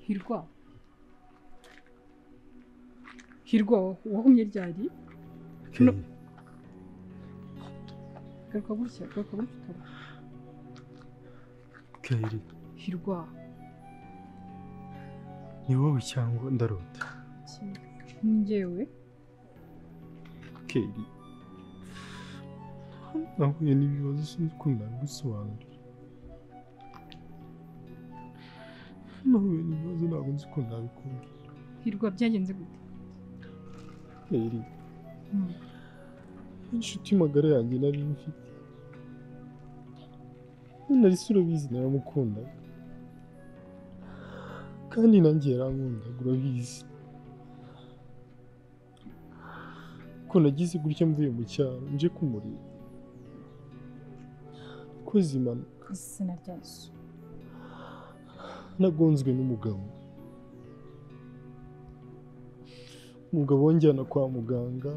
Hirwa. Hirwa wahumye ryari? No. Garuka gutya, garuka gutya. Kairi. Hirwa. Ni wowe cyangwa ndarota? Njyewe. Kairi. Nahuye n'ibibazo sinzi ukuntu nabigusobanurira. Nahuye n'ibibazo ntabwo nzi ukuntu nabikubwira. Hirwa byagenze gute? Kairi. Inshuti magara yanjye nari mfite. Nari urabizi naramukundaga. Kandi nanjye yarankundaga urabizi. Ko nagize gutya mvuye mu cyaro nje kumureba. Koze impanuka. Izina rya Yesu. Nagonzwe n'umugabo. Umugabo wanjyana kwa muganga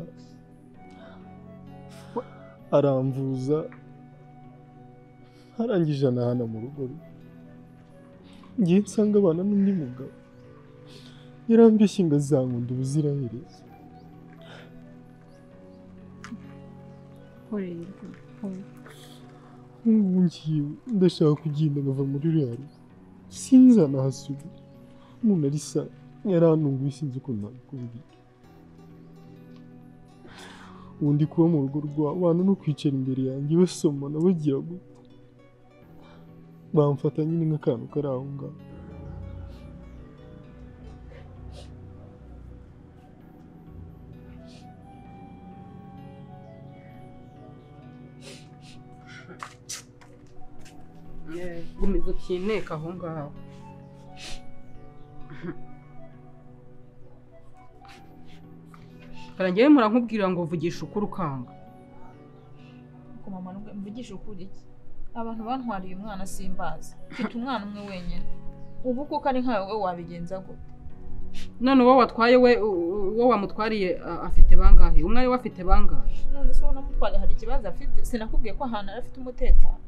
aramvuza arangije anahana mu rugo rwe. Ngiye nsanga abana n'undi mugabo. Yarambeshye ngo azankunda ubuziraherezo. Ubu ngiye ndashaka kugenda nkava muri ruriya rugo. Sinzanahasubira. Umuntu arisa yarantunguye sinzi ukuntu nabikubwira. Ubu ndi kuba mu rugo rw'abantu no kwicara imbere yanjye basomana bagira gute. Bamfata nyine nk'akantu kari aho ngaho. Gumiza ukineka aho ngaho. Karangiye murankubwira ngo vugisha ukuri ukanga. Ko mama nubwo mvugisha ukuri iki? Abantu bantwariye umwana simbazi. Mfite umwana umwe wenyine. Ubu kuko ari nkawe wabigenza gute? None uwo watwaye we uwo wamutwariye afite bangahe? Umwe we afite bangahe? None se uwo namutwariye hari ikibazo afite? Sinakubwiye ko ahantu ari afite umutekano.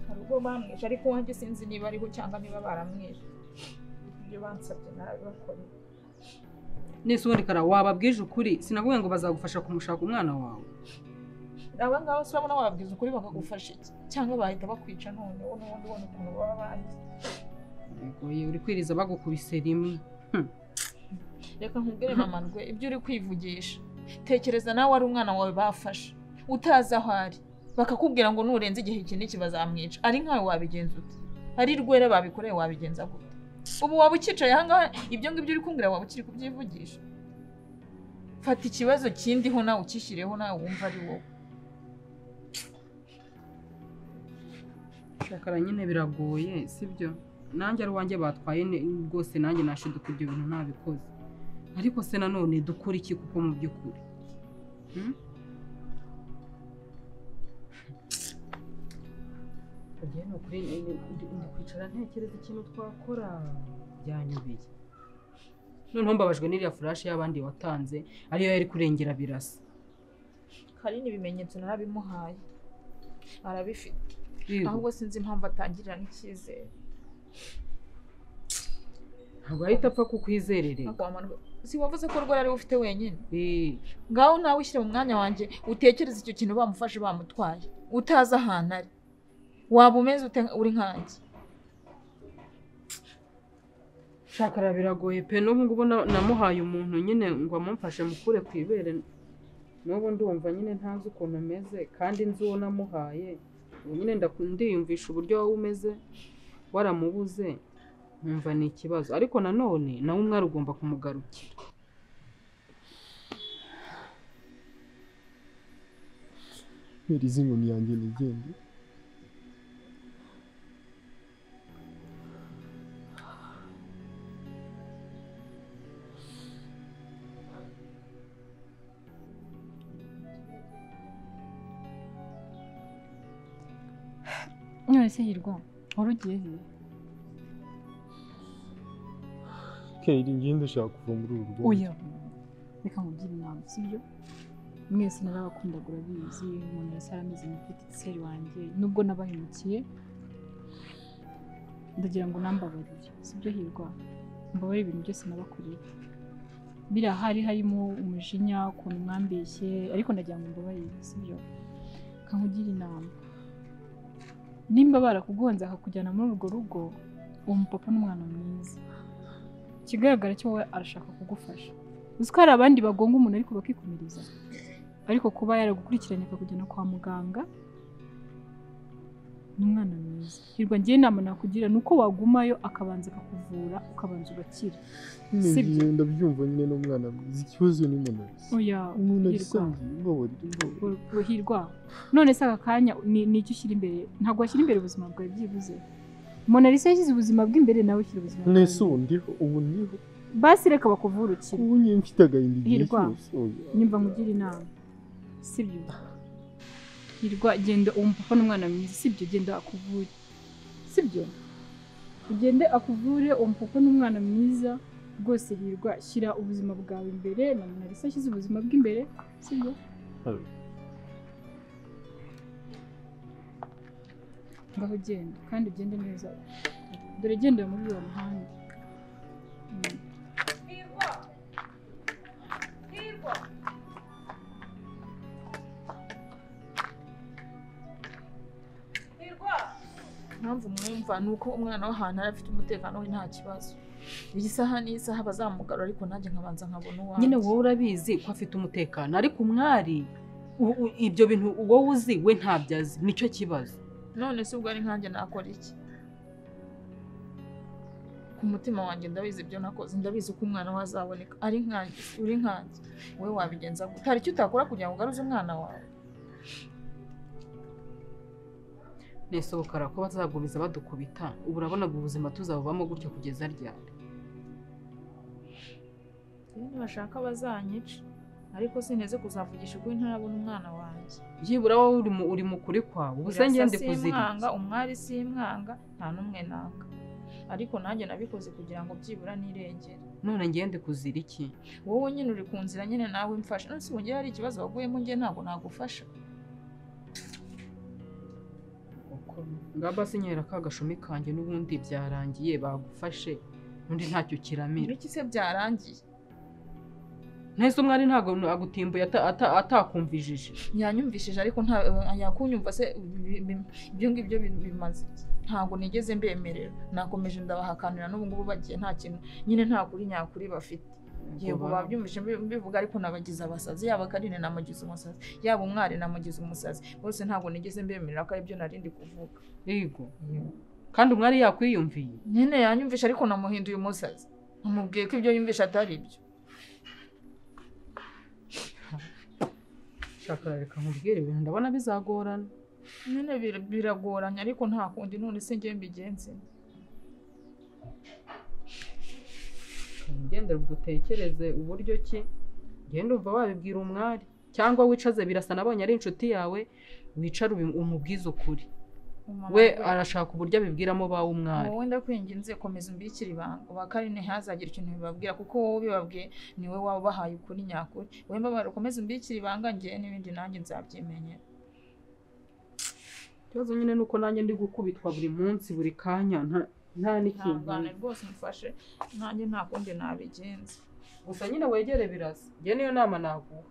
Hari ubwo bamwishe ariko wanjye sinzi niba ariho cyangwa niba baramwishe. Ibyo bansabye narabibakoreye. Nese ubundi Kara wababwije ukuri sinakubwiye ngo bazagufasha kumushaka umwana wawe. Aba ngaba se urabona wababwiza ukuri bakagufasha iki? Cyangwa bahita bakwica none wowe n'ubundi ubona ukuntu baba bazi. Oye uri kwiriza bagukubise rimwe. Reka nkubwire mama Rwe ibyo uri kwivugisha. Tekereza nawe ari umwana wawe bafashe utazi aho ari bakakubwira ngo nurenze igihe iki n'iki bazamwica. Ari nkawe wabigenza ute? Ari Rwera babikoreye wabigenza gute? Ubu waba ukicaye aha ngaha ibyo ngibyo uri kumbwira waba ukiri kubyivugisha. Fata ikibazo kindiho nawe ukishyireho nawe wumva ari wowe. Shakara nyine biragoye sibyo? Nanjye ari wanjye batwaye rwose nanjye nashiduka ibyo bintu ntabikoze. Ariko se nanone dukora iki kuko mu by'ukuri? Agiye no kuri ndi kwicara ntekereza ikintu twakora byanyobeye. Noneho mbabajwe n'iriya flash y'abandi watanze ariyo yari kurengera Birasa. Karine ibimenyetso narabimuhaye. Arabifite. Ahubwo sinzi impamvu atangirira n'icyizere. Ntabwo ahita apfa kukwizerere. Si wavuze ko Rwera ari ufite wenyine? Ngaho nawe ushyire mu mwanya wanjye utekereze icyo kintu bamufashe bamutwaye utazi ahantu ari. Waba umeze ute uri nkanjye? Shakara biragoye pe n'ubu ngubu namuhaye umuntu nyine ngo amumfashe mukure ku ibere. N'ubu ndumva nyine ntazi ukuntu ameze kandi nzi uwo namuhaye. Ubu nyine ndiyumvisha uburyo wowe umeze waramubuze nkumva ni ikibazo. Ariko nanone nawe umwari ugomba kumugarukira. Mpereza inkoni yanjye nigende. None se Hirwa wari ugiye he? Kairi ngiye ndashaka kuva muri uru rugo. Oya reka nkugire inama sibyo? Mwese narabakundaga urabizi, umuntu wese arameze nka petite sœur wanjye nubwo nabahemukiye. Ndagira ngo nambabarire, sibyo Hirwa? Mbabarire ibintu byose nabakoreye. Birahari harimo umujinya ukuntu mwambeshye, ariko ndagira ngo mbabarire, sibyo? Kankugira inama. Nimba barakugonze akakujyana muri urwo rugo, uwo mupapa n'umwana mwiza. Ikigaragara cyo wowe arashaka kugufasha. Uzi ko hari abandi bagonga umuntu ariko bakikomereza. Ariko kuba yaragukurikiranye akakujyana kwa muganga ni umwana mwiza. Hirwa, ngiye inama nakugira nuko wagumayo akabanza akakuvura ukabanza ugakira. Sibyo? Ndabyumva nyine n'umwana mwiza, ikibazo ni Monalisa. Oya, Monalisa mbabarira. Hirwa, none se aka kanya ni icyo ushyira imbere? Ntabwo washyira imbere ubuzima bwawe byibuze. Monalisa yashyize ubuzima bw'imbere, nawe ushyira ubuzima bwawe. Nese ubu ndiho, ubu ndiho. Basi reka bakuvure ukire. Ubu nyine mfite agahinda igihe cyose. Nyumva nkugira inama. Sibyo? Hirwa, genda uwo mupapa n'umwana mwiza, sibyo? Genda akuvure. Sibyo? Ugende akuvure, uwo mupapa n'umwana mwiza rwose. Hirwa, shyira ubuzima bwawe imbere, na Monalisa ashyize ubuzima bw'imbere, sibyo? Ngaho genda, kandi ugende neza. Dore gendera muri uwo muhanda. Hirwa! Hirwa! Impamvu mwumva ni uko umwana w'ahantu ari afite umutekano we nta kibazo. Iyi saha n'isaha bazamugarura, ariko nanjye nkabanza nkabona uwanjye. Nyine wowe urabizi ko afite umutekano, ariko umwari ibyo bintu wowe uzi we ntabyo azi, nicyo kibazo. None se ubwo ari nkanjye nakora iki? Ku mutima wanjye ndabizi ibyo nakoze, ndabizi ko umwana we azaboneka. Ari nkanjye, uri nkanjye, wowe wabigenza gute? Hari icyo utakora kugira ngo ugaruze umwana wawe? Nesobokara ko bazagumiza badukubita, ubu urabona ubuzima tuzabubamo gutyo kugeza ryari? Nibashaka bazanyica, ariko sinteze kuzavugisha ukuri ntarabona umwana wanjye. Byibura wowe uri mu kuri kwawe, ubu se ngende kuzirika. Umwari simwanga, nta n'umwe nanga, ariko nanjye nabikoze kugira ngo byibura nirengere. None ngende kuzira iki? Wowe nyine uri ku nzira nyine nawe mfasha. None se ubu ngiye hari ikibazo waguyemo, ngiye ntabwo nagufasha. Ngaba sinyera ka gashumi kanjye n'ubundi byarangiye bagufashe, undi ntacyo kiramira. Ibiki se byarangiye? Nese umwari ntago agutimbuye atakumvijije. Yanyumvishije ariko nta yakunyumva se ibyo ngibyo bimaze. Ntabwo nigeze mbemerera, nakomeje ndabahakanira n'ubu ngubu bagiye nta kintu nyine, nta kuri nyakuri bafite. Yego babyumvise mbivuga, ariko nabagize abasazi, yaba Karine namugize umusazi, yaba umwari namugize umusazi, bose ntabwo nigeze mbemerera ko aribyo narindi kuvuga. Yego. Kandi umwari yakwiyumviye. Nyine yanyumvishe ariko namuhinduye umusazi. Namubwiye ko ibyo yumvishe atari ibyo. Shaka reka nkubwire ibintu ndabona bizagorana. Nyine biragoranye ariko nta kundi, none se ngiye mbigenze. Ngende ugutekereze uburyo ki ngende umva wabibwira umwari cyangwa wicaze Birasa, nabonye ari inshuti yawe, wicare umubwize ukuri. We arashaka uburyo abibwiramo bawe umwari. Wowe ndakwinginze komeza umbikire ibanga, ba Karine ntihazagira ikintu bibabwira, kuko wowe ubibabwiye niwe waba ubahaye ukuri nyakuri. Wowe mbabara ukomeze umbikire ibanga, ngiye n'ibindi nanjye nzabyimenyera. Ikibazo nyine nuko nanjye ndi gukubitwa buri munsi buri kanya, nta n'ikintu. Ntangane rwose mfashe, nanjye nta kundi nabigenza. Gusa nyine wegere Birasa, ngiye niyo nama naguha.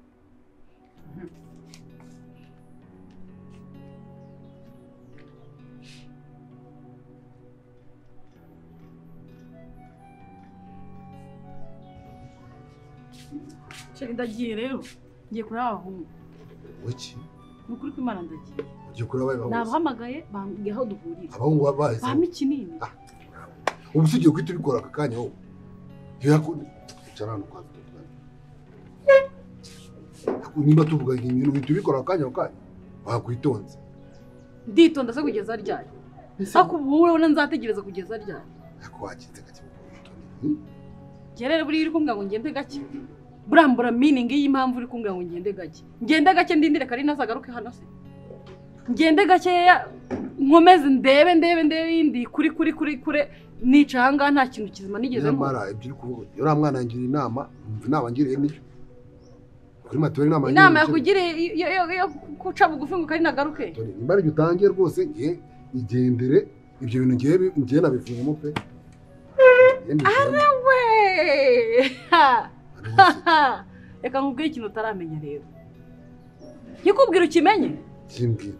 Chéri ndagiye rero, ngiye kureba abahungu. Wiki? Ni ukuri ko Imana ndagiye. Ugiye kureba abahungu? Nabahamagaye bambwiye aho duhurira. Abahungu bahise? Bampa ikinini. Ubu se ugiye guhita ubikora aka kanya wowe? Icara hano kwanza tuvugane. Niba tuvuga ibintu uhita ubikora aka kanya wakwitonze. Nditonda se kugeza ryari? Ariko ubu wowe nzategereza kugeza ryari? Ariko wakinze gake witonde. Njye rero buriya uri kumbwira ngo ngende gake. Burambura meaning y'impamvu uri kumbwira ngo ngende gake. Ngende gake ndindire Karine azagaruke hano se. Ngende gakeya nkomeze ndebe ndebe ndebe indi kuri kuri kuri kure nica ahangaha nta kintu kizima nigeze mbona. Nyamara ibyo uri kuvuga, uriya mwana yangira inama, numva inama angiriye niyo. Kuri Matore inama Inama yakugiriye yo guca bugufi ngo Karine agaruke. Nimba ari utangiye rwose ngiye igendere Ibyo bintu ngiye nabivuyemo pe. Arawe. Reka nkubwire ikintu utaramenya rero. Nkikubwira ukimenye? Kimbwira.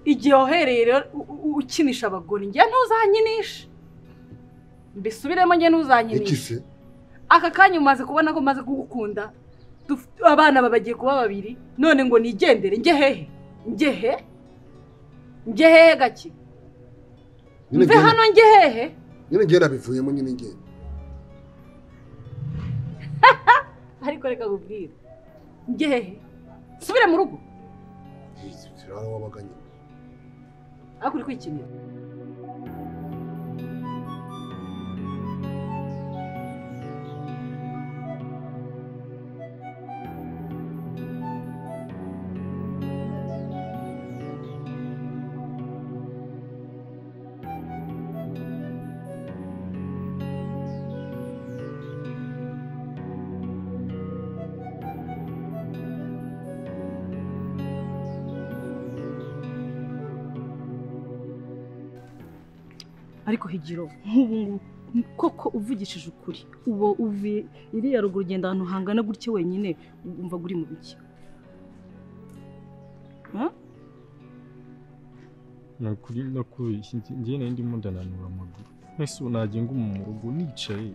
Igihe wahereye rero ukinisha abagore njye ntuzanyinisha. Mbisubiremo njye ntuzanyinisha. Iki se? Aka kanya umaze kubona ko maze kugukunda. Abana babagiye kuba babiri none ngo nigendere njye hehe? Njye he? Njye hehe gaki? Mve hano njye hehe? Nyine njye nabivuyemo nyine njye. Ariko reka nkubwire. Njye hehe? Subire mu rugo. Ariko uri kwikinira. Ariko Higiro nk'ubu ngubu koko uvugishije ukuri ubo uvi iriya ruguru ugenda ahantu hangana gutya wenyine umva guri mu biki? Nakuri nakubeshye njye nari ndimo ndananura amaguru mwese ubu nagiye nguma mu rugo nicaye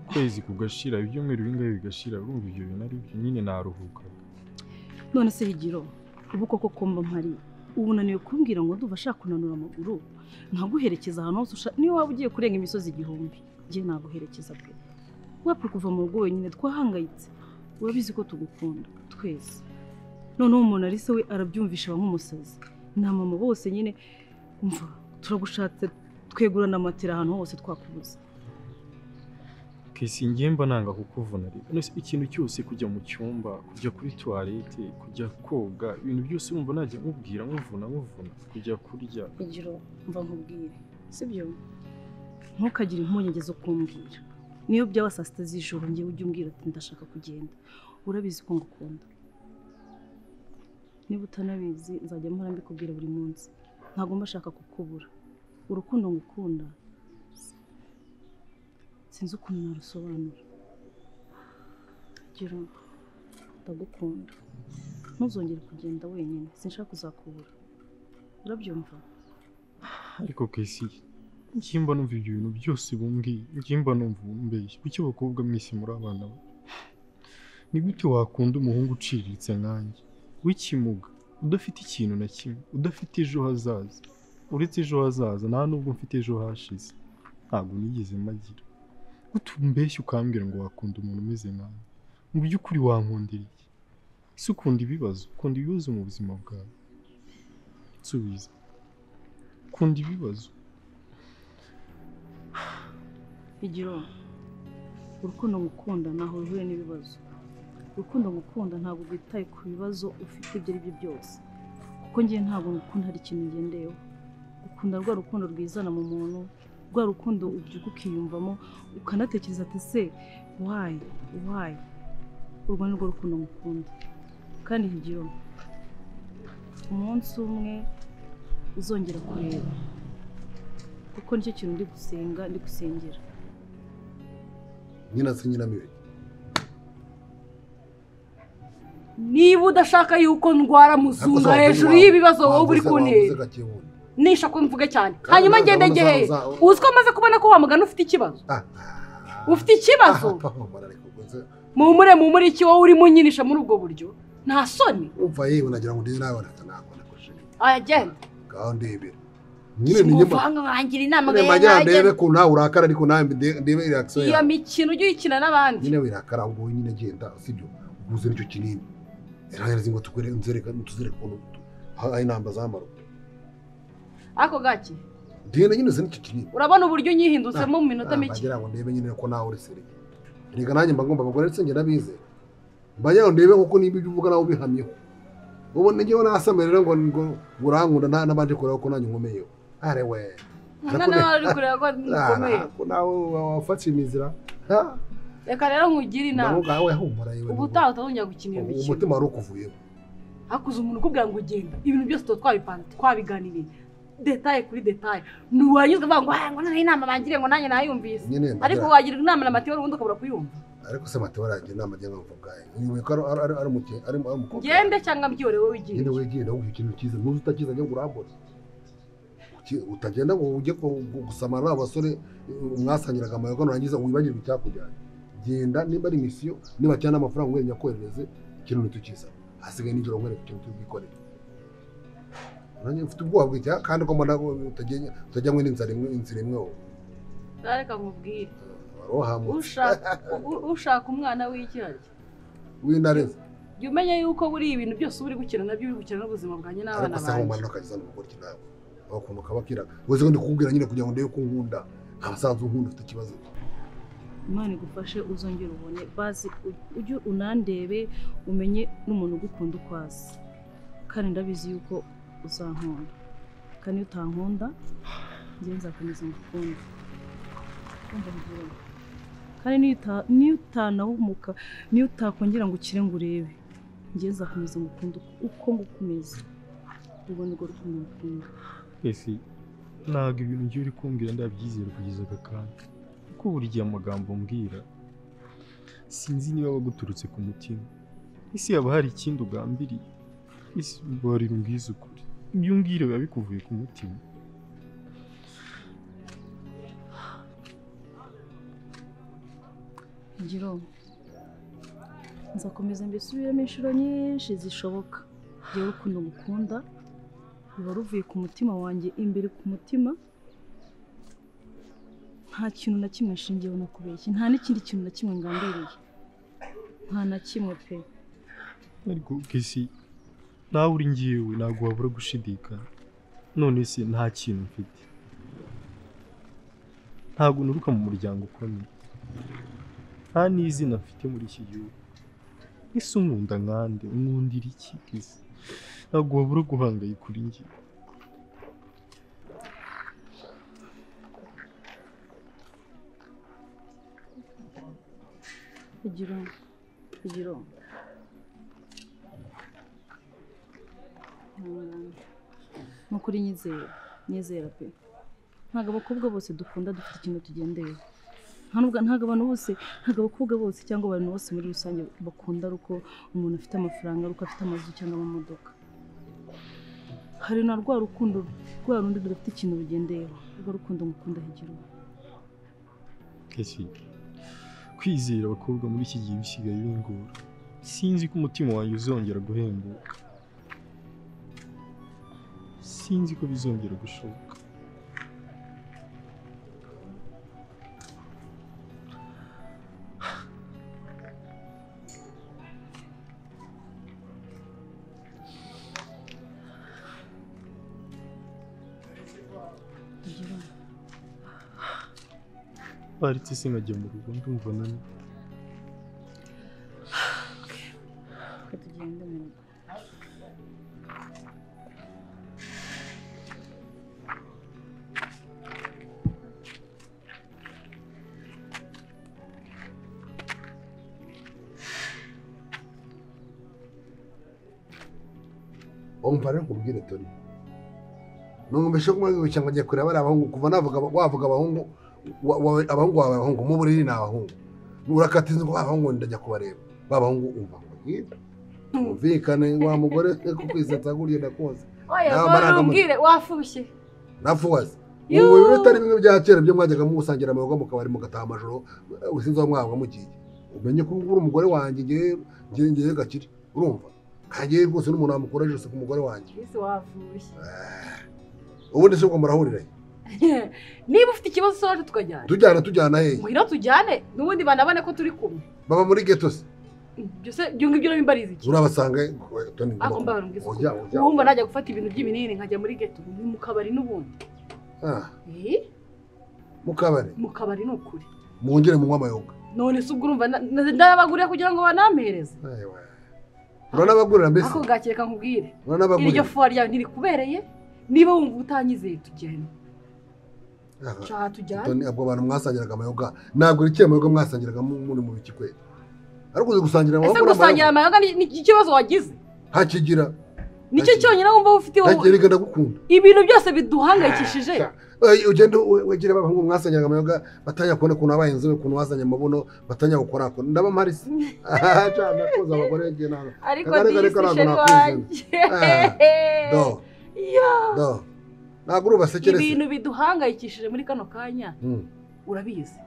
ukwezi kugashira ibyumweru bingahe bigashira urumva ibyo bintu ari byo nyine naruhukaga. None se Higiro ubu koko komba mpari ubu unaniwe kumbwira ngo ndumva ashaka kunanura amaguru nkaguherekeza ahantu hose ushaka niyo waba ugiye kurenga imisozi 1000 njye naguherekeza pe. Wapfa kuva mu rugo wenyine twahangayitse urabizi ko tugukunda twese. Noneho umuntu ari se we arabyumvisha nk'umusazi na mama bose nyine umva turagushatse twegurana amatira ahantu hose twakubuze. Kesi ngiye mba nanga kukuvuna rero. None ikintu cyose kujya mu cyumba, kujya kuri toilette, kujya koga, ibintu byose urumva najya nkubwira nkuvuna kujya kurya. Higiro mva nkubwire sibyo? Ntukagire impungenge zo kumbwira. Niyo byaba saa 6 z'ijoro ngiye ujye umbwira ati ndashaka kugenda. Urabizi ko ngukunda. Niba utanabizi nzajya mpora mbikubwira buri munsi. Ntabwo mba shaka kukubura. Urukundo ngukunda sinzi ukuntu narusobanura. Higiro ndagukunda. Ntuzongere kugenda wenyine sinshaka kuzakubura. Urabyumva? Ariko Kesi njye mba numva ibyo bintu byose bumbwiye, njye mba numva umbeshya. Kuki abakobwa mwese muri abana be? Ni gute wakunda umuhungu uciriritse nkanjye w'ikimuga udafite ikintu na kimwe, udafite ejo hazaza? Uretse ejo hazaza nta nubwo mfite ejo hashize, ntabwo nigeze magira. Gute umbeshya ukambwira ngo wakunda umuntu umeze nkanjye? Mu by'ukuri wankundira iki? Ese ukunda ibibazo? Ukunda ibibazo mu buzima bwawe? Nsubiza. Ukunda ibibazo? Higiro urukundo ngukunda ntaho ruhuye n'ibibazo. Urukundo ngukunda ntabwo rwitaye ku bibazo ufite ibyo ari byo byose. Kuko ngiye ntabwo ngukunda hari ikintu ngendeyeho. Ukunda rwa rukundo rwizana mu muntu, rwa rukundo ubyuka ukiyumvamo ukanatekereza ati se why why. Urwo ni rwo rukundo ngukunda. Kandi Higiro umunsi umwe uzongera kureba kuko nicyo kintu ndi gusenga ndi gusengera. Nyina se nyina mibi. Niba udashaka yuko ndwara muzunga hejuru y'ibibazo wowe uri kuntera nisha ko mvuge cyane hanyuma ngende ngehe uzi ko maze kubona ko wamugana ufite ikibazo. Ufite ikibazo mumure iki wowe urimo unyinisha muri ubwo buryo nta soni. Umva yewe nagira ngo ndize nawe nakoresheje. Aya genda ngaho ndebera nyine ni nyuma wangira inama ngo ndebe ko nawe urakara ariko nawe ndebe reaction yawe. Iyo mikino ujye uyikina n'abandi nyine wirakara ahubwo nyine genda sibyo uguze nicyo kinini zirahera ngo tukure nzereka tuzereka ukuntu hari inamba zamaro ako gaki ndende nyine ze nicyo kinini. Urabona uburyo unyihindutsemo mu minota mike nagira ngo ndebe nyine ko nawe uri seri. Rega nanjye mba ngomba abagore ndetse njye nabize mba ngira ngo ndebe kuko niba ibyo uvuga nawe ubihamyeho. Ubu ngewe nasamerera ngo ngo urankunda nabanje kureba ko nanjye nkomeyeho. Are we nawe uri kureba ko nkomeye ko nawe wafashe imizira. Reka rero nkugire inama. Nawe humura yewe. Ubutaha utazongera gukina iyo mikino. Umutima wari ukuvuyemo. Hakuze umuntu ukubwira ngo ugenda ibintu byose tuba twabipanze twabiganiriye. Detail kuri detail. Ntiwanyuzwe uvuga ngo ngo noneho inama bangiriye ngo nanjye nayumvise. Ariko wagirwa inama na Mateo ubundi ukabura kuyumva. Ariko se Mateo aragira inama agiye nkamvuga. Uyoboye ko ari umuke ari umukobwa. Ngende cyangwa mbyore wowe wigiye. Nyine wigiye nawe ikintu cyiza ntuzi utakizanye ngo urambone. Utagenda ngo ujye gusamara abasore mwasangiraga amayoga nurangiza wibagirwe icyakujyanye. Genda nimba ari misiyo niba cyane amafaranga ngwe nyakoherereze ikintu nitukiza. Hasigaye nijoro nkwereka ikintu tubwikorere. Nanjye mfite ubwoba bw'icya kandi ko mbona utajyanywe n'inzara imwe inzira imwe wowe. Reka nkubwire. Ushaka umwana w'ikirarya w'inareze. Jya umenya yuko buri ibintu byose uri gukina nabyo uri gukina n'ubuzima bwanjye n'abana banjye. Ariko se aho umwana akageza mu gukora iki nawe? Aho ukuntu kaba kiraga. Uzi ko ndikubwira nyine kugira ngo ndebe ko unkunda. Abasanzwe unkunda ufite ikibazo. Imana igufashe uzongere ubone bazi ujye unandebe umenye n'umuntu ugukunda uko azi. Kandi ndabizi yuko uzankunda. Kandi iyo utankunda njye nzakomeza ngukunde. Kandi niyo utanahumuka niyo utakongera ngo ukire ngo urebe njye nzakomeza ngukunde uko ngukomeza. Ubwo nirwo rukundo ngukunda. Ese ntabwo ibintu ngiye uri kumbwira ndabyizera kugeza aka kanya. Kuko buri gihe amagambo mbwira sinzi niba baguturutse ku mutima. Ese yaba hari ikindi ugambiriye? Ese mbabarira umbwize ukuri. Ibyo umbwira biba bikuvuye ku mutima. Higiro, nzakomeza mbisubiremo inshuro nyinshi zishoboka. Njyewe urukundo ngukunda ruba ruvuye ku mutima wanjye imbere ku mutima. Nta kintu na kimwe nshingiyeho nakubeshye, nta n'ikindi kintu na kimwe ngambiriye, nta na kimwe pe. Ariko Kesi nawe uri ngiyewe ntabwo wabura gushidikanya. None se nta kintu mfite, ntabwo nturuka mu muryango ukomeye, nta n'izina mfite muri iki gihugu. Ese unkunda nkande unkundira iki Kesi? Ntabwo wabura guhangayika uri ngiye. Higiro, nukuri nyizera pe. Ntabwo abakobwa bose dukunda dufite ikintu tugendeyeho. Ntabwo abantu bose, ntabwo abakobwa bose cyangwa abantu bose muri rusange bakunda ari uko umuntu afite amafaranga, ari uko afite amazu cyangwa amamodoka. Hari na rwa rukundo rwa rundi rudafite ikintu rugendeyeho, urwo rukundo ngukunda Higiro. Kesi, kwizera abakobwa muri iki gihe bisigaye bingora. Sinzi ko umutima wanjye uzongera guhembuka. Sinzi ko bizongera gushoboka. Baretse se nkajya mu rugo ndumva nani. Reka tugende mu rugo. Umva rero nkubwire Tony. Numvise ko mwebwe cyangwa ngiye kureba ari abahungu kuva navuga wavuga abahungu abahungu bawe abahungu mu buriri ni abahungu. Urakata inzu ngo abahungu ndajya kubareba. Babahungu umva ngo umvikane wa mugore kukwisetsa guriye ndakoze. Oya umbwire wafushye. Nafuwaze. Ubu bitari bimwe bya kera byo mwajyaga musangira amayoga mukabari mugataha amajoro usinzi aho mwabwa mugiye. Umenye ko uri umugore wanjye ngiye ngiye gakire. Urumva? Kagiye rwose n'umuntu wamukora jose ku mugore wanjye. Ese wafushye. Ubundi se ubwo murahurira he? Niba ufite ikibazo soje tukajyana. Tujyana he? Muhira tujyane n'ubundi banabane ko turi kumwe. Baba muri ghetto se? Byose byo ngibyo n'imbariza iki? Urabasanga Tony. Ako mbarungise. Urumva najya gufata ibintu by'ibinini nkajya muri ghetto ni mu kabari n'ubundi. Ah. Eh? Mu kabari? Mu kabari ni ukuri. Mwongere munywa amayoga. None se ubwo urumva ndabagurira kugira ngo banampereze. Ayiwa. Uranabagurira mbese? Ako gakeka nkubwire. Uranabagurira. Iryo fuwa ryawe ntirikubereye niba wumva utanyizeye tugende. Cha tujyane. Tony abwo abantu mwasangiraga amayoga ntabwo rikiye amayoga mwasangiraga muri mu biki kweli. Ariko uzi gusangira amayoga. Ese gusangira amayoga ni ikibazo wagize? Hakigira. Nicyo cyonyine wumva ufite wowe. Reka ndagukunda. Ibintu byose biduhangayikishije. Ugenda wegere abahungu mwasanyaga amayoga batanya kubona ukuntu wabaye inzobe, ukuntu wazanye amabuno, batanya gukora ko ndaba mpari se. Cyane koza abagore ngiye ntabwo. Ariko disi sheri wanjye. Do. Do. Ntabwo urubasekerese. Ibintu biduhangayikishije muri kano kanya. Urabizi.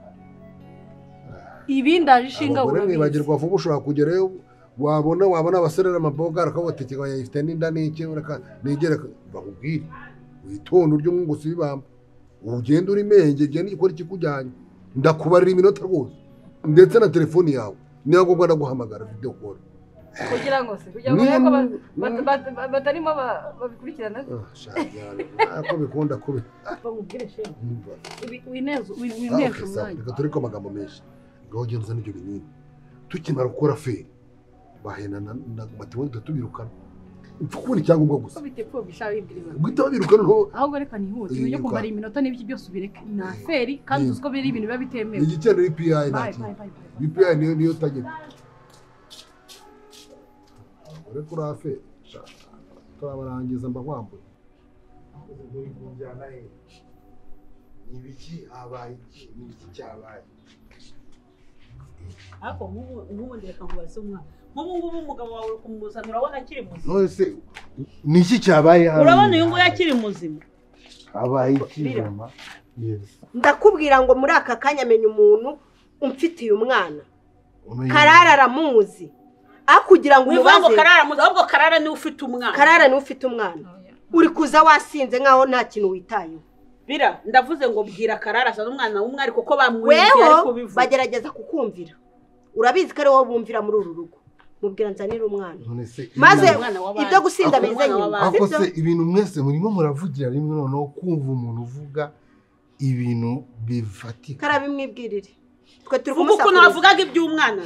Ibindaje ishinga urabizi. Abagore mwibagirwa vuba, ushobora kugerayo wabona abaserera amaboga arakabote kigaya ifite n'inda n'iki ureka nigere bakubwire. Witonda uryo mwungusi bibamba. Ugenda uri menge, ugenda ukora ikikujyanye. Ndakubarira iminota rwose. Ndetse na telefoni yawe. Niyo ngombwa ndaguhamagara video call. Kugira ngo se kugira ngo batarimo babikurikirana. Ako bikunda kubi. Bamubwire shema. Wineza winesha umwanya. Reka turi ko amagambo menshi. Ngaho ugenda uzana ibyo binini. Tukimara gukora feri. Bahena na bati tubirukana. Mfukuri icyangombwa gusa. Guhita babirukana nto. Ahubwo reka nihute ujye kumara iminota n'ibiki byose ubireke. Na feri kandi uziko biri ibintu biba bitemewe. Igiciro API nta. API niyo target. Ore kuri aferi. Turabarangiza mbakwambuye. Muri kunjyana he? Nibiki habaye iki? Nibiki cyabaye? Ako nk'ubu ndeka nkubaze umwana. Nk'ubu ngubu umugabo wawe uri kumuzana urabona akiri muzima. None se niki cyabaye hano? Urabona uyu nguyu akiri muzima. Habaye iki mama? Yes. Ndakubwira ngo muri aka kanya menya umuntu umfitiye umwana. Karara aramuzi. Akugira ngo umubaze. Karara aramuzi, ahubwo Karara ni ufite umwana. Karara ni ufite umwana. Uri kuza wasinze nkaho nta kintu witayeho. Bira ndavuze ngo bwira Karara azana umwana w'umwari kuko bamwumviye ariko bivuga. Bagerageza kukumvira. Urabizi ko ari wowe bumvira muri uru rugo. Mubwira nzanira umwana. Maze ibyo gusinda bize nyuma. Ako se ibintu mwese murimo muravugira rimwe noneho kumva umuntu uvuga ibintu bifatika. Karabimwibwirire. Twe turi kumusakuriza. Ukuntu wavugaga iby'umwana.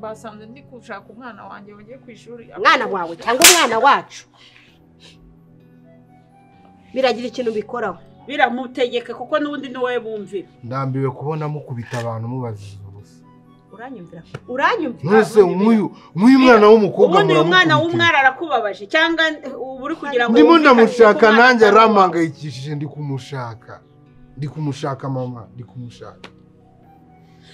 Basanze ndi gushaka umwana wanjye wagiye ku ishuri. Umwana wawe cyangwa umwana wacu. Biragira ikintu bikoraho. Biramutegeka kuko n'ubundi ni wowe bumvira. Ndambiwe kubona mukubita abantu mubaziza ubusa. Uranyumvira? Uranyumvira? None nk'uyu mwana w'umukobwa ubundi uyu mwana w'umwari arakubabaje cyangwa ubu uri kugira ngo ndimo ndamushaka nanjye arampangayikishije ndi kumushaka. Ndi kumushaka mama, ndi kumushaka.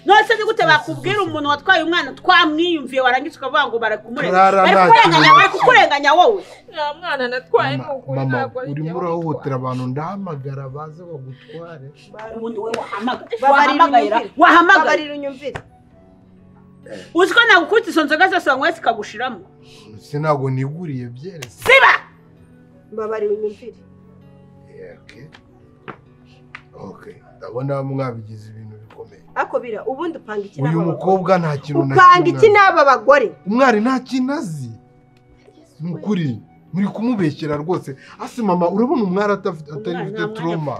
None se ni gute bakubwira umuntu watwaye umwana twamwiyumviye warangiza ukavuga ngo barakumurenganya? Bari kukurenganya wowe. Nta mwana natwaye n'ukuri ntabwo ari urimo urahohotera abantu ndahamagara baze bagutware. Ubundi wowe wahamagara wahamagara unyumvire. Uzi ko nagukubita izo nzoga zose wanyweye zikagushiramo? Se ntabwo niguriye byerese. Siba! Mbabarira unyumvire. Okay. Okay. Ndabona mwabigize ibintu bikomeye. Ako bira ubundi upanga iki n'aba uyu mukobwa nta kintu na upanga iki n'aba bagore. Umwari nta kintu azi. Nukuri muri kumubeshyera rwose. Ase mama urabona umwari atari afite trauma.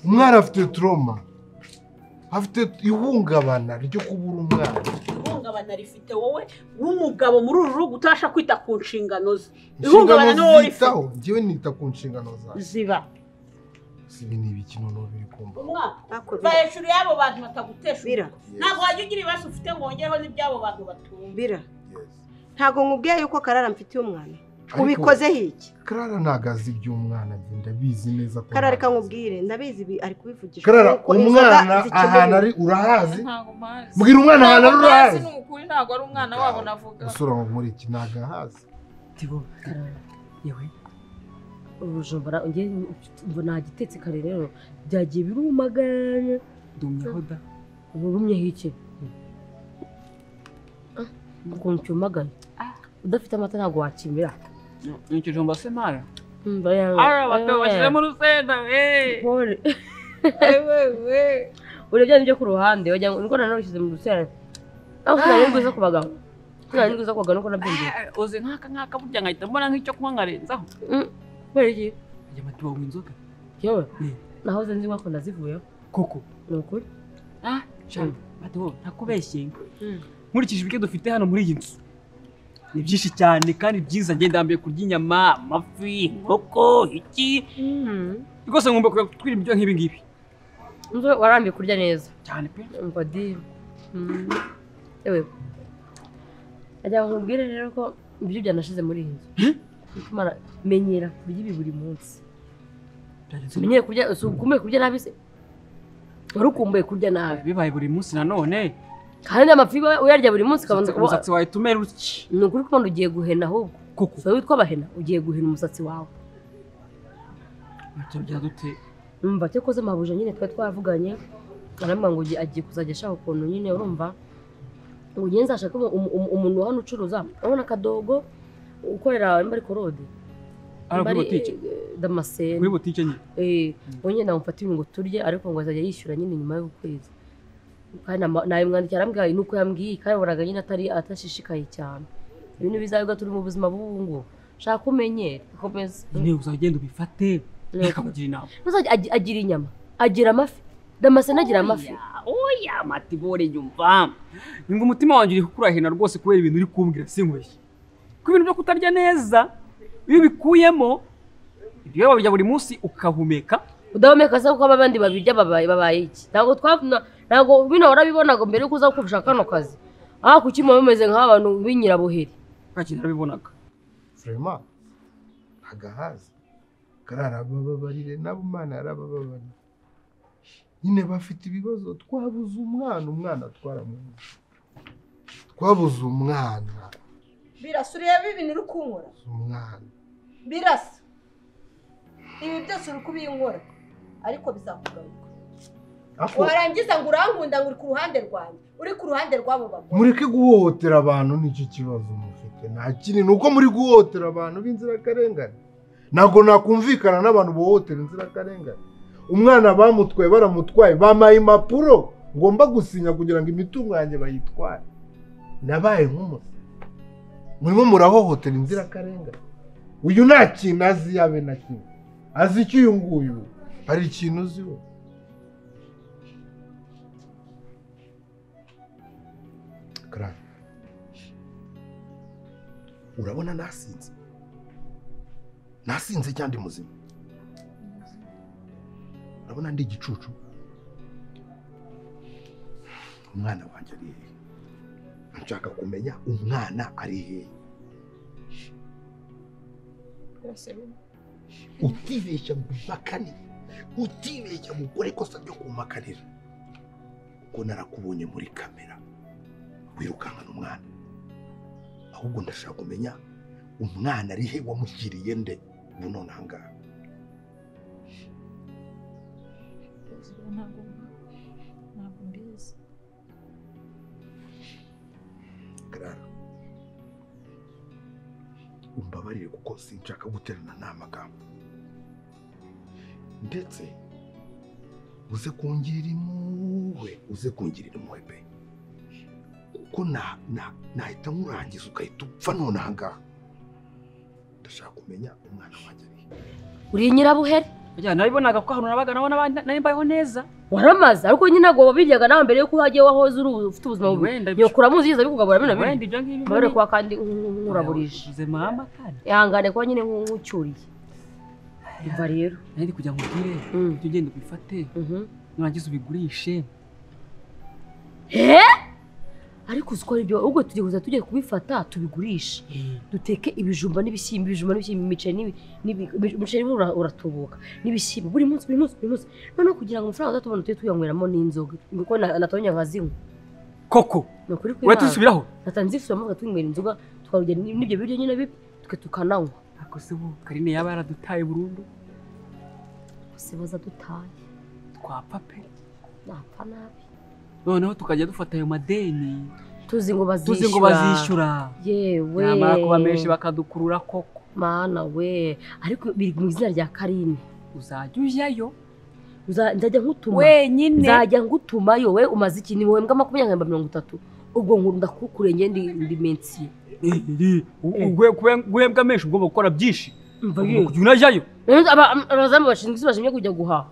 Umwari afite trauma. Afite ihungabana ryo kubura umwana. Ihungabana rifite wowe w'umugabo muri uru rugo utasha kwita ku nshingano ze. Ihungabana ni wowe rifite. Njyewe nita ku nshingano zawe. Ziba. Sibi ni ibiki noneho biri kumva. Va hejuru y'abo bantu batagutesha. Ntabwo wajya ugira ibibazo ufite ngo wongereho n'iby'abo bantu batumva. Bira. Ntabwo nkubwiye yuko Karara mfitiye umwana. Ubikozeho iki? Karara ntabwo azi iby'umwana, ndabizi neza ko. Karara reka nkubwire, ndabizi ibi ari kubivugisha. Karara umwana ahantu ari urahazi? Mbwira umwana ahantu ari urahazi? Ni ukuri ntabwo ari umwana wabo navuga. Usura ngo nkore iki ntabwo ahazi. Tibo, Karara, yewe. Ubujumbura ngiye mbona gitetse kare rero byagiye birumagana. Ndumyeho da. Urumyeho iki? Ukuntu cyumagaye. Udafite amata ntabwo wakimira. Ni ikijumba se mara? Ara bato bashyizemo urusenda we. Pole. Wewe. Urebye nibyo ku ruhande wagira ngo niko nanone mu rusenda. Aho sinari rwiza ku bagabo. Sinari rwiza ku bagabo nuko nabyumviye. Uzi nk'aka burya nkahita mbona nk'icyo kunywa nkarenzaho. Kubera iki? Ajya amata wanywa inzoga. Yewe. Nahoze nzi ko nazivuyeho. Koko. Ni ukuri. Ah, cyane. Bato ntakubeshye. Nkurikije ibyo dufite hano muri iyi nzu. Ni byinshi cyane kandi byiza ngenda ndambiye kurya inyama, amafi, inkoko, iki. Rwose ngomba kutwira ibyo nk'ibi ngibi. Nzo warambiye kurya neza. Cyane pe. Umva di. Ewe. Ajya nkubwire rero ko Ibyo byanashize muri iyi nzu. Kumara menyera kurya ibi buri munsi. Menyera kurya ukumbuye kurya nabi se? Wari ukumbuye kurya nabi. Bibaye buri munsi nanone. Kandi amafi uyarya buri munsi kabanza umusatsi wawe tumera uki. Ni ukuri kubona ugiye guhena ahubwo. Koko. So witwa bahena ugiye guhena umusatsi wawe. Tubya dute? Umva cyo koze mabuja nyine twa twavuganye arambwa ngo agiye kuzajya ashaka ukuntu nyine urumva ugenza ashaka umuntu hano ucuruza urabona kadogo ukorera imba ari korode ari kuri butike Damascene kuri butike nyine onye namufata ibintu ngo turye ariko ngo azajya yishyura nyine nyuma y'ukwezi kandi nayo mwandikira arambwira nuko yambwiye kandi boraga nyine atari atashishikaye cyane ibintu bizabwa turi mu buzima bw'ubu shaka umenyere komeza nyine uzagenda ubifate reka kugira inama uzajya agira inyama agira amafi Damascene agira amafi. Oya matibore nyumva. Nyumva umutima wanjye uri kukurahina rwose kubera ibintu uri kumbwira sinkubeshye. Ku bintu byo kutarya neza iyo bikuyemo ibyo babirya buri munsi ukahumeka. Udahumeka se kuko abandi babirya babaye iki? Ntabwo twavuna ntabwo bino warabibonaga mbere yuko uza kugushaka kano kazi. Ah kuki muba mumeze nk'abantu b'inyirabuheri. Kaki narabibonaga. Vraiment agahaza karara bababarire nabo Imana yarabababarire. Nyine bafite ibibazo twabuze umwana twaramubuze twabuze umwana Birasa ureba ibintu uri kunkora umwana Birasa ibi byose uri kubinkora ariko bizakugaruka warangiza ngo urankunda ngo uri ku ruhande rwanjye uri ku ruhande rw'abo bagore mureke guhohotera abantu nicyo kibazo mufite nta kindi ni uko muri guhohotera abantu b'inzirakarengane ntabwo nakumvikana n'abantu bohotera inzirakarengane umwana bamutwaye baramutwaye bamaye impapuro ngomba gusinya kugira ngo imitungo yanjye bayitware nabaye nk'umusa murimo murahohotera inzirakarengane uyu nta kintu azi yabe na kimwe azi icyo uyu nguyu hari ikintu uziho Karara urabona nasinze nasinze cyangwa ndi muzima urabona ndi igicucu umwana wanjye ari hehe nshaka kumenya umwana ari hehe utibeshya ngo umpakanire utibeshya ngo ukore ikosa ryo kumpakanira kuko narakubonye muri kamera wirukankana umwana ahubwo ndashaka kumenya umwana ari he wamushyiriye nde ubu none aha ngaha Ntabwo mbizi. Karara umbabarire kuko sinshaka guterana n'amagambo ndetse uze kungirira impuhwe uze kungirira impuhwe pe kuko nahita nkurangiza ugahita upfa none aha ngaha ndashaka kumenya umwana wanjye ari uri nyirabuheri Nabibonaga ko ahantu nabaga nabona nari mbayeho neza waramaze ariko nyine ntabwo wabiryaga nawe mbere yuko uhagiye wahoze uri ufite ubuzima bubi nyokura muzi yiza bikugabura bino wenda ibyo ngibyo mbere kuba kandi nkuraburije mama kandi ihangane kuba nyine nkucyuriye umva rero nari kugira ngo ubwire ujye ugenda ubifate nurangiza ubigurishe ariko uzi ko ari byo ubwo tugiye kuza tugiye kubifata tubigurishe duteke ibijumba n'ibishyimbo ibijumba n'ibishyimbo imiceri umuceri uratubuka n'ibishyimbo buri munsi buri munsi buri munsi noneho kugira ngo amafaranga uzatubona tujye tuyanyweramo n'inzoga kuko natonya nkazinywa koko ni ukuri kw'Imana uratusubiraho natanze isubiramo tunywera inzoga tukarya n'ibyo biryo nyine bibi twe tukananywa ariko se ubu Karine yaba yaradutaye burundu se bazadutaye twapfa pe napfa nabi noneho tukajya dufata ayo madeni tuzi ngo bazishyura yewe nyamara kuba menshi bakadukurura koko mana we ariko biri mu izina rya Karine uzajya ujyayo nzajya nkutuma wenyine nzajya ngutumayo we umaze iki ni wowe mbwa 20 na 30 ubwo nkunda kukurenge ndi mensiye guhembwa menshi ugomba gukora byinshi kujya unajyayo abazamu bashinzwe isi bashinzwe kujya guhaha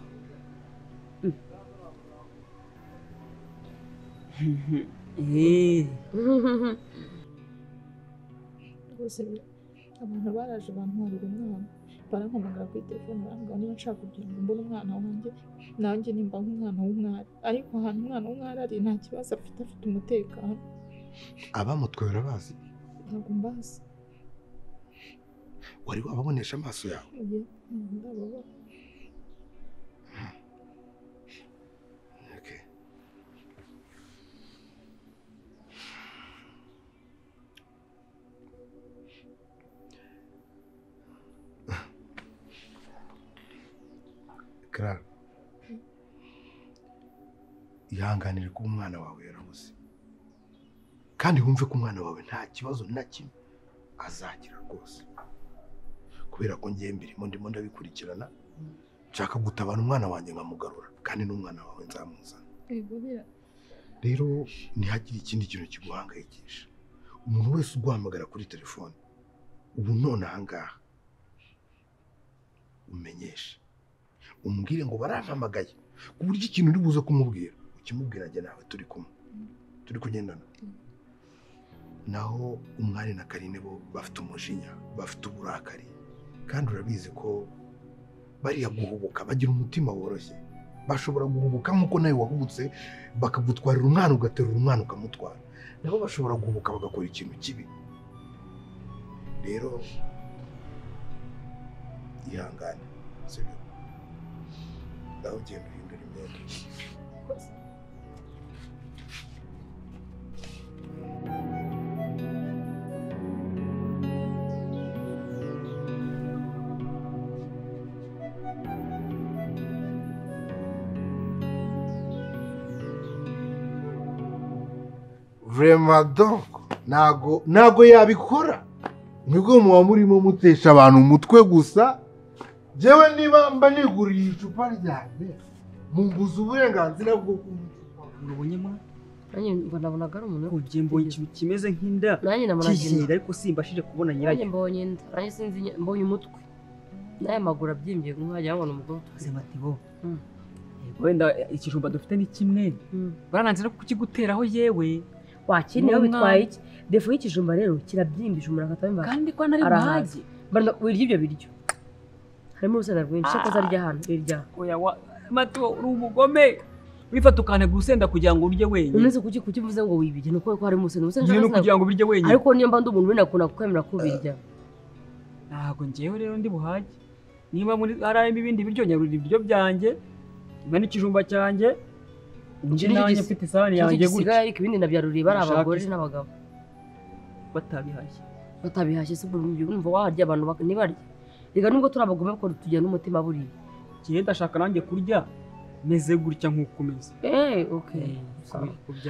Rwose abantu baraje bantwarira umwana barankomanga kuri telefone barambwira niba nshaka kugira ngo mbone umwana wanjye nanjye nimba nk'umwana w'umwari ariko ahantu umwana w'umwari ari nta kibazo afite afite umutekano abamutwaye urabazi ntabwo mbazi Wari wababonesha amaso yawe? Okay. Clara, ihanganire kuba umwana wawe yarabuze, kandi wumve ko umwana wawe nta kibazo na kimwe azagira rwose, kubera ko ngiye mbirimo ndimo ndabikurikirana, nshaka gutabara umwana wanjye nkamugarura, kandi n'umwana wawe nzamuzana. Rero ntihagire ikindi kintu kiguhangayikisha. Umuntu wese uguhamagara kuri telefone ubu none aha ngaha umenyeshe, umubwire ngo barampamagaye, ku buryo ikintu uri buze kumubwira ukimubwira njye nawe turi kumwe, turi kugendana. Naho Umwari na Karine bo bafite umujinya, bafite uburakari, kandi urabizi ko bariya guhubuka bagira umutima woroshye, bashobora guhubuka nk'uko nawe wahubutse bakagutwarira umwana, ugaterura umwana ukamutwara. Nabo bashobora guhubuka bagakora ikintu kibi. Rero ihangane, sibyo? Ngaho ugenda uhindura imyenda. Vraiment donc ntago yabikora. Nibwo muba murimo mutesha abantu umutwe gusa. Jewe niba mba niguriye icupa ryanjye mumbuza uburenganzira bwo kunywa icupa. Urubonye mwa? Nanjye mbonabonaga ari umuntu ugiye mbonye ikintu kimeze nk'inda. Nanjye nabonaga inda ariko simbashije kubona nyirayo. Nanjye mbonye inda, nanjye sinzi mbonye umutwe. N'aya maguru abyimbye nk'aho ngo ni umugore utuze. Matibo. Wenda ikijumba dufite ni kimwe. Barananze no kukiguteraho yewe. Wakine bitwaye iki? Defo y'ikijumba rero kirabyimbije umuntu akatabimba. Kandi ko nari buhage. Barna wirya ibyo biryo. Harimo urusenda rwinshi ko zarya hano irya. Oya wa Mato uri umugome. Wifata ukane gusenda kugira ngo urye wenyine. Uneze kuki mvuze ngo wibirye nuko ko harimo urusenda. Urusenda no kugira ngo ubirye wenyine. Ariko niyo mba ndi umuntu wenda kuna kukwemera kubirya. Ntago ngewe rero ndi buhage. Niba muri harimo ibindi biryo nyarurira ibiryo byanjye. Mba n'ikijumba cyanjye. Nje nanjye mfite isahani yanjye gutya. Ariko ibindi nabyaruriye bari abagore n'abagabo. Batabihashye. Batabihashye se urumva warya abantu ntibarya. Rega nubwo turi abagome ko tugira n'umutima buriya. Kiye ndashaka nanjye kurya meze gutya nkuko umeze. Okay.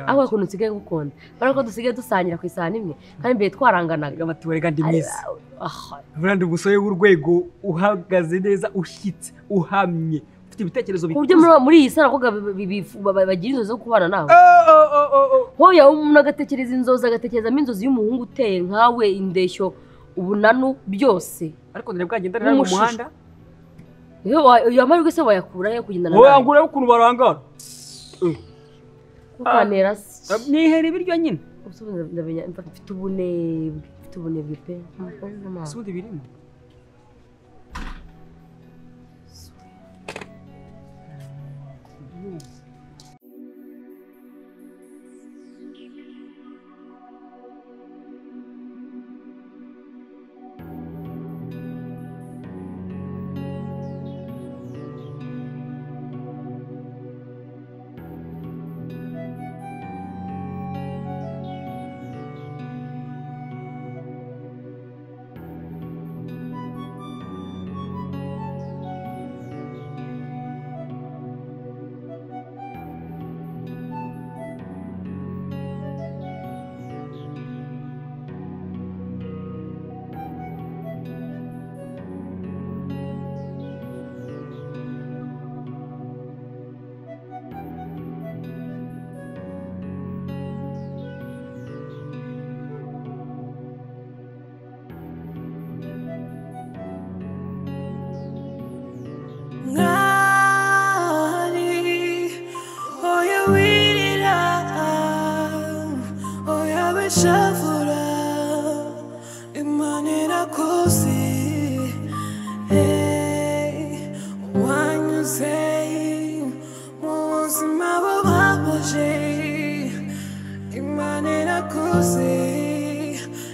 Aho ukuntu nsigaye gukunda. Barako dusigaye dusangira ku isahani imwe kandi mbere twaranganaga. Matibo rega ndi mwiza. Buriya ndi umusore w'urwego uhagaze neza, ushyitse, uhamye. Ufite ibitekerezo bikuze. Kubyo muri iyi sara koga bagira inzozi zo kubana nawe. Hoya umuntu agatekereza inzozi, agatekerezamo inzozi y'umuhungu uteye nkawe, indeshyo, ubunanu byose. Ariko ndare bwagendana mu muhanda. Iyo amahirwe se wayakura he kugendana nawe? Oya ngura ukuntu barangara. Ukanera se. Nihera ibiryo nyine. Ndamenya mfite ubunebwe, pe. Sundi birimo.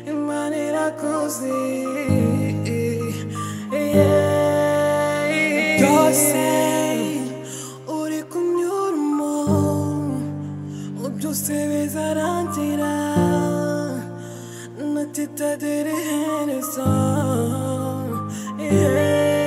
Imana irakuzi. bikarangira natitagira iherezo, yeah.